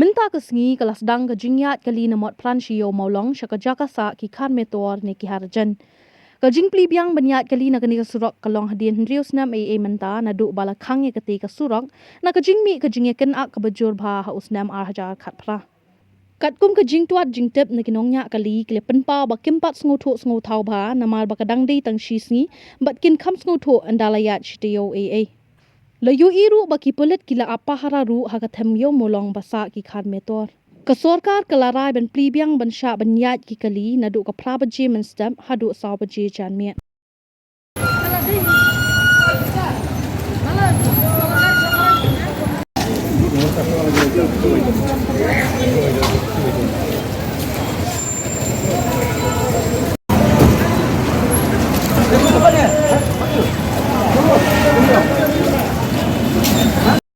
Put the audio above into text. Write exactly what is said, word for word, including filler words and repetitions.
Mynta ka sngi ka la sdang ka jingïaid kali na Motphran Shyiaw Mawlong sha ka jaka sah ki khar metor ne ki har jan. Ka jingplie biang ban ïaid kali na kane ka surok ka long hadien hynriew snem ei ei mynta naduh ba la khang ïa katei ka surok na ka jingmih ka jingïakynad kaba jur bha ha u snem ar hajar khatphra. Katkum ka jingtwad jingtip na ki nongñiah kali, ki la pynpaw ba kim pat sngewthuh sngewthaw bha namar ba ka dang dei tang shi sngi bad kin kham sngewthuh ynda la ïaid shi taïew ei ei. La ïohi ruh ba ki pulit ki la ap pahara ruh ha ka them Ïew Mawlong ba sah ki khar metor. Ka sorkar ka la rai ban plie biang ban shah ban ïaid ki kali naduh ka phra baje mynstep haduh saw baje janmiet.